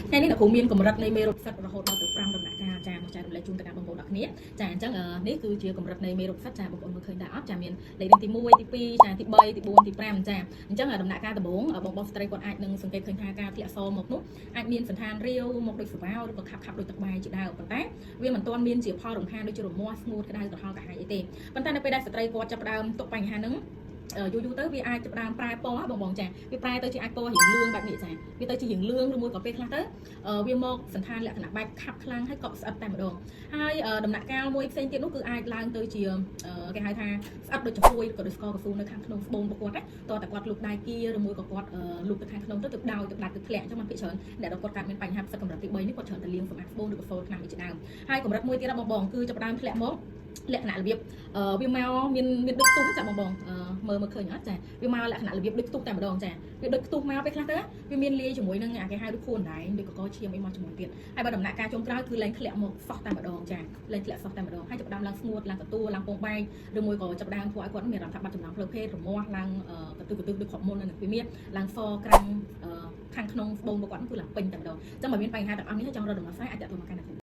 ថ្ងៃនេះអ្នកគ្រូមានកម្រិតនៃមេរោគផ្សិតរហូតដល់ទៅ5ដំណាក់កាលចាមកចែករំលែកជូនទៅកាន់បងប្អូនទាំងគ្នាចាអញ្ចឹងនេះគឺជាកម្រិតនៃមេរោគផ្សិតចាបងប្អូនមើលឃើញដែរអត់ចាមានលេខរៀងទី1ទី2ចាទី3ទី4ទី5ចាអញ្ចឹងដំណាក់កាលដំបូងបងប្អូនស្ត្រីគាត់អាចនឹងសង្កេតឃើញថាការធ្លាក់សមកនោះអាចមានសន្តានរាវមកដូចសវោឬក៏ខាប់ខាប់ដូចទឹកបាយជាដើមប៉ុន្តែវាមិនទាន់មានជាផលរំខានដូចជារមាស់ស្ងួតក្តៅក្រហល់ក្រហាយអីទេប៉ុន្តែនៅពេលដែលស្ត្រីគាត់ចាប់ផ្ដើមទុកបញ្ហាហ្នឹងយូរយូរទៅវាអាចចាប់ផ្ដើមប្រែពណ៌បងបងចាវាប្រែទៅជាអាចពណ៌រៀងលឿងបែបនេះចាវាទៅជារៀងលឿងឬមួយក៏ពេលខ្លះទៅវាមកសន្តានលក្ខណៈបែបខាប់ខ្លាំងហើយកក់ស្អិតតែម្ដងហើយដំណាក់កាលមួយផ្សេងទៀតនោះគឺអាចឡើងទៅជាគេហៅថាស្អិតដូចចំពួយក៏ដូចស្ករកៅស៊ូនៅខាងក្នុងស្បូនរបស់គាត់ណាតោះតែគាត់លូកដៃគៀឬមួយក៏គាត់លូកទៅខាងក្នុងទៅទៅដោយទៅដាច់ទៅធ្លាក់អញ្ចឹងมันភាគច្រើនអ្នកដែលគាត់កើតមានបញ្ហាផ្សិតកម្រិតទី3នេះគាត់ច្រើនតែលាងសម្អាតស្បូនឬក៏សូលថ្នាំនេះជាដើមហើយកម្រិតមួយទៀតបងបងគឺចាប់ផ្ដើមធ្លាក់មកលក្ខណៈរបៀបវាមកមានមានដូចផ្ទុះចាបងបងមើលមើលឃើញអត់ចាវាមកលក្ខណៈរបៀបដូចផ្ទុះតែម្ដងចាវាដូចផ្ទុះមកពេលខ្លះទៅវាមានលាយជាមួយនឹងអាគេហៅដូចខួនដែងដូចកកឈាមអីមកជាមួយទៀតហើយបើដំណាក់កាលចុងក្រោយគឺលែងធ្លាក់មកសោះតែម្ដងចាលែងធ្លាក់សោះតែម្ដងហើយចាប់ផ្ដើមឡើងស្ងួតឡើងកទួលឡើងពងបែកឬមួយក៏ចាប់ផ្ដើមធ្វើឲ្យគាត់មានអារម្មណ៍ថាបាត់ចំណងផ្លូវភេទរមាស់ឡើងកទឹះកទឹះដូចគ្រាប់មុននៅនឹងវាមានឡើងសក្រាំងខាងក្នុងស្បូនរបស់គាត់គឺឡើងពេញតែម្ដងអញ្ចឹងបើមានបញ្ហាទាំងអស់នេះចង់រកដំណោះស្រាយអាចតាក់ទងមកកាន់អ្នកគ្រូ។